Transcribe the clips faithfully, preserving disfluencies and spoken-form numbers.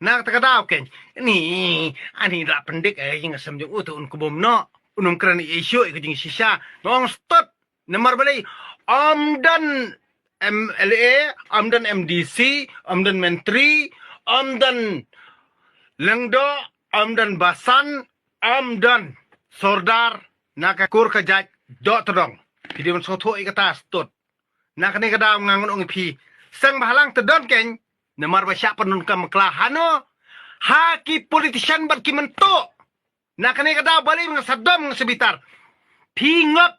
Na kata ka daw kein, ni ani la pyndik eh ïing sem jong u te un kbum noh, un ym kren ïa shu ïa ka jingshisha. Nga ong stud. Namar balei? Ym don M L A, ym don M D C, ym don mentri, ym don lyngdoh, ym don basan, ym don sordar na ka kur ka jait doh tdong. Phi dei ban sngewthuh ïa kata stud. Na kane ka daw nga ngan ong ïa phi, seng bhalang te don kein, namar ba shah pyndonkam bakla hano ha ki politician bad ki myntoi. Na kane ka daw balei nga sa dom nga sa bitar. Phi ngop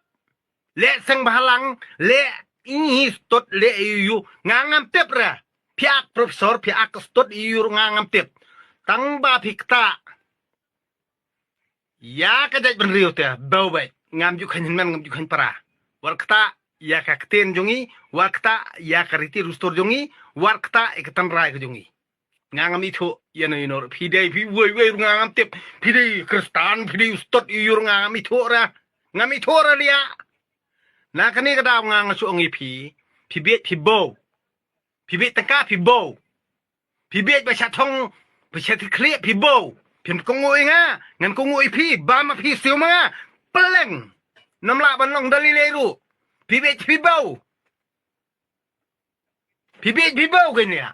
leh seng bhalang, leh i stud, leh ïa u, nga ngam tip re. Phi ak professor, phi ak stud ïa u, nga ngam tip. Tang ba phi kta ïa ka jaitbynriew te, bew beit, ngam ju kheiñ hynmen, ngam ju kheiñ para. Wat kta ïa ka ktien jong ngi, wat kta ïa ka riti rustur jong ngi, wat kta ïa ka tynrai ka jong ngi. Nga ngam ithuh ïa no ïa no. Phi dei phi wei wei ruh nga ngam tip. Phi dei Khristan, phi dei u stud ïa u ruh nga ngam ithuh re. Ngam ithuh re liah. Na kane ka daw nga nga shu ong ïa phi. Phi bieit phi bew. Phi bieit tyngka phi bew. Phi bieit ba shah thong, ba shah thiklieh phi bew. Phin kohnguh ïa nga, ngan kohnguh ïa phi, bam ma phi siew ma nga. Pleng. Ym lah ban long da lei lei ruh. Phi bieit phi bew. Phi bieit phi bew kein ïa.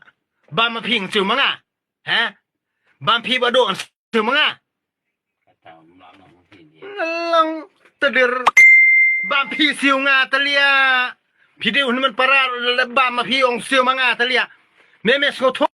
Bam ma phi ong siew ma nga. Ha? Bam phi ba duk ong siew ma nga. Nga long tdir. Bam phi siew nga te liah. Phi dei u hynmen para, bam ma phi ong siew ma nga te liah. Me me sngewthuh.